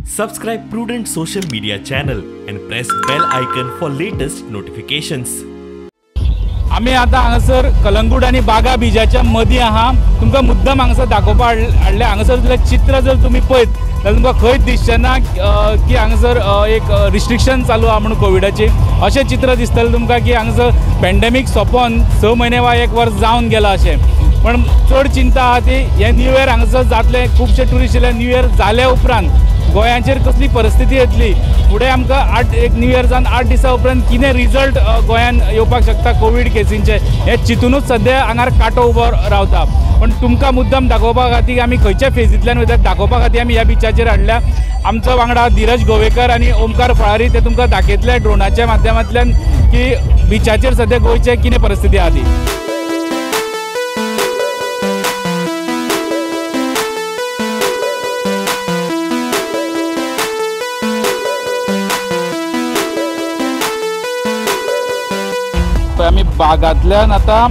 Subscribe Prudent Social Media channel and press bell icon for latest notifications. आमी आतां हांगासर कलंगूट आनी बागा बिजाच्या मदीं आहा. तुमकां मुद्दम हांगासर दाखोवपा हाडलें. हांगासर जाल्यार चित्र जर तुमी पळयत जाल्यार तुमकां खंयच दिसचें ना की हांगासर एक रिस्ट्रिक्शन चालू आहा म्हणून कोविडाची. अशें चित्र दिसतलें तुमकां की हांगासर पॅन्डेमीक सोंपोन 6 म्हयने वा 1 वर्स जावन गेलां अशें. पण चड चिंता आहा ती हें न्यू इयर हांगासर जातलें. खुबशे ट्युरिस्ट येयले. न्यू इयर जाल्या उपरांत गोंयाचेर कसली परिस्थिती येतली, फुडें आमकां एक न्यू इयर जावन 8 दिसां उपरांत कितें रिजल्ट गोंयान येवपाक शकता कोवीड केसींचे, हें चिंतुनूच सद्या आंगार कांटो उबो रावता. पण तुमकां मुद्दम दाखोवपा खातीर आमी खंयच्या फेजींतल्यान वयता दाखोवपा खातीर आमी ह्या बिचाचेर हाडल्या. आमचो वांगडा धीरज गोवेकर आनी ओमकार फळारी ते तुमकां दाखयतले ड्रोनाच्या माध्यमांतल्यान की बिचाचेर सद्या गोंयचे कितें परिस्थिती आहा ती. आमी बागांतल्यान आतां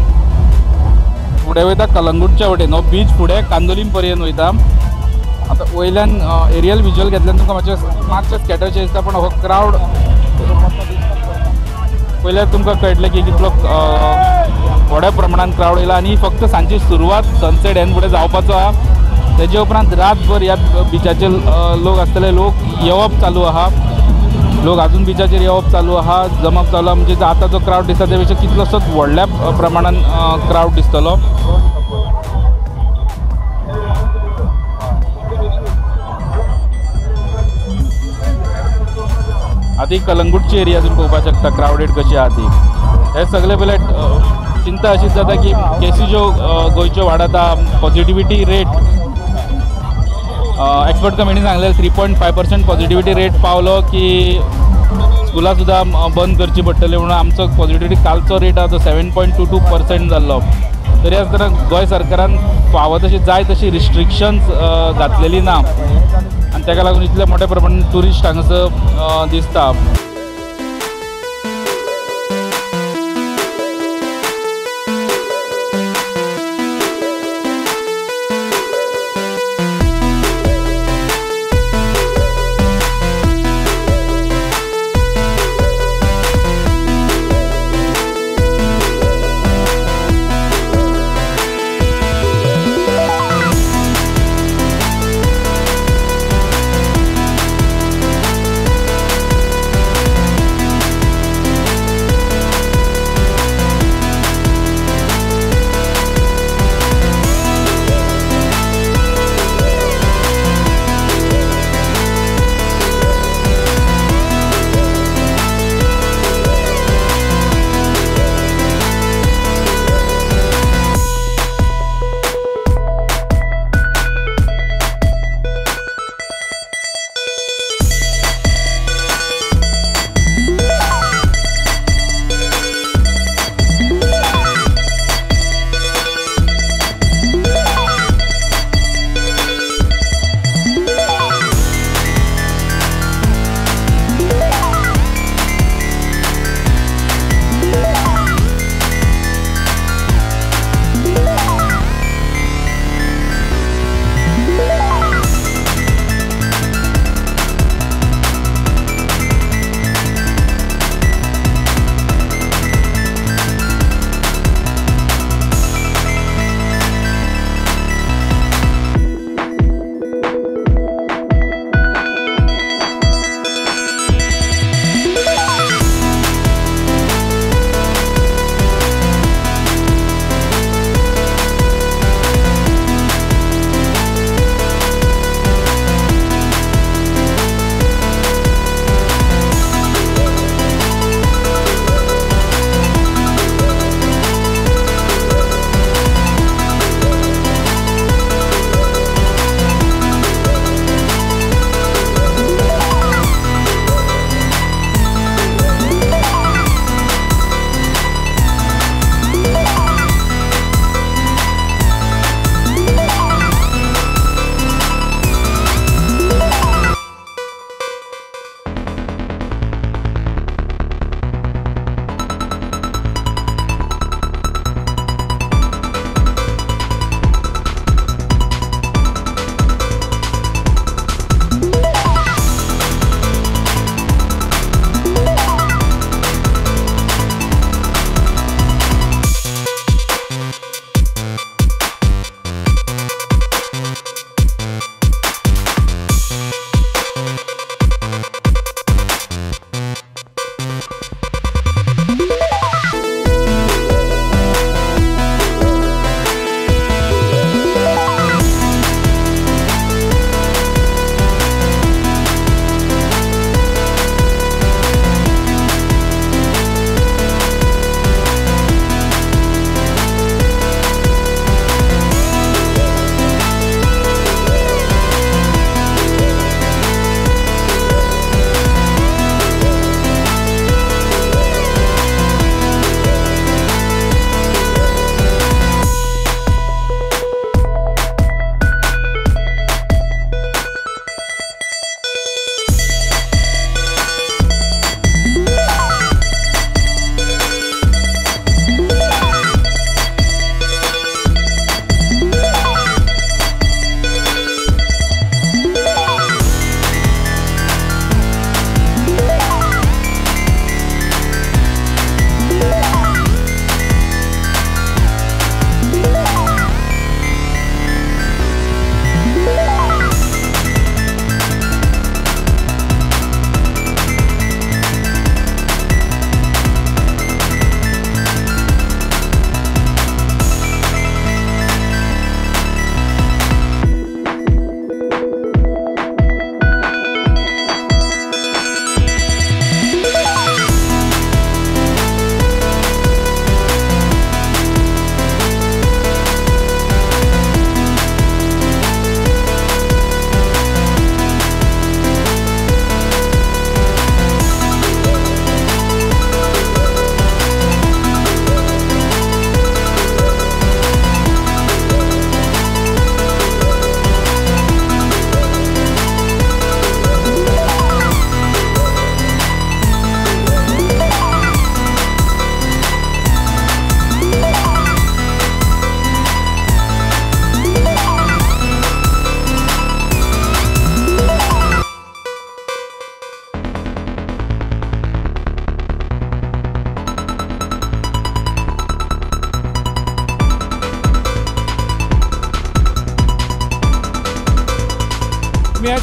फुडें वयता कलंगूटच्या वटेन. हो बीच फुडें कांदोलीम पर्यंत वयता. आतां वयल्यान एरियल विज्युअल घेतल्यान तुमकां मातशें स्कॅटरशें दिसता, पण हो क्रावड पयल्यार तुमकां कळटलें की कितलो व्हड्या प्रमाणान क्रावड येयला. आनी फक्त सांजची सुरवात सनसेट ह्यान फुडें जावपाचो आहा. तेजे उपरांत रातभर ह्या बिचाचेर लोक आसतले. लोक येवप चालू आहा, लोक अजून बिचाचेर येवप चालू आहा, जमप चालू आहा. म्हणजे आतां जो क्रावड दिसता ते पेक्षा कितलोसोच व्हडल्या प्रमाणान क्रावड दिसतलो. आतां ही कलंगूटची एरिया तुमी पळोवपाक शकता क्रावडेड कशी आहा ती. हे सगळे पयले चिंता अशीच जाता की केसी ज्यो गोंयच्यो वाडत आहा, पॉजिटिविटी रेट एक्सपर्ट कमिटीन सांगलें 3.5% पॉजिटिविटी रेट पावलो की स्कुलां सुद्दां बंद करची पडटली म्हणून. आमचो पॉजिटिविटी कालचो रेट आहा तो 7.22% जाल्लो. तरी आसतना गोंय सरकारान फावो तशी जाय तशी रिस्ट्रिक्शन्स घातलेली ना आनी ताका लागून इतले मोठ्या प्रमाणान ट्युरिस्ट हांगासर दिसता.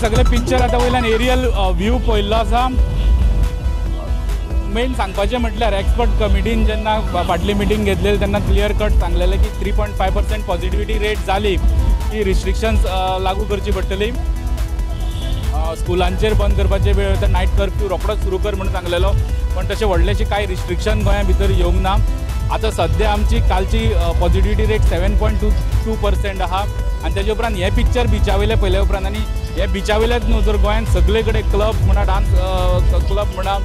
सगळें पिक्चर आतां वयल्यान एरियल व्यू पळयल्लो आसा. मेन सांगपाचें म्हटल्यार एक्सपर्ट कमिटीन जेन्ना फाटली मिटींग घेतलेली तेन्ना क्लियर कट सांगलेलें की 3.5% पॉजिटिविटी रेट जाली की रिस्ट्रिक्शन्स लागू करची पडटली. स्कुलांचेर बंद करपाचे वेळ तर नायट कर्फ्यू रोखडोच सुरू कर म्हणून सांगलेलो, पण तशें व्हडलेशें कांय रिस्ट्रिक्शन गोंया भितर येवंक ना. आतां सद्या आमची कालची पॉजिटिविटी रेट 7.22% आहा आनी तेजे उपरांत हें पिक्चर बिचा वयलें पळयल्या उपरांत आनी हे बिचा वयल्याच न्हू तर गोंयांत सगळे कडेन क्लब म्हणा, डान्स क्लब म्हणा,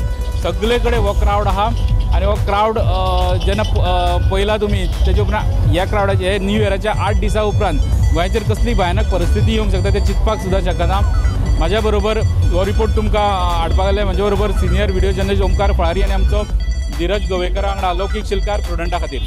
सगळे कडेन हो क्रावड आहा. आनी हो क्रावड जेन्ना पळयला तुमी तेजे उपरांत ह्या क्रावडाचे हे न्यू इयराच्या 8 दिसां उपरांत गोंयाचेर कसली भयानक परिस्थिती येवंक शकता तें चिंतपाक सुद्दां शकना. म्हाज्या बरोबर हो रिपोर्ट तुमकां हाडपाक आयले म्हजे बरोबर senior video journalist Omkar Falari आनी आमचो धीरज गोवेकर वांगडा लौकीक शिलकार प्रुडंटा खातीर.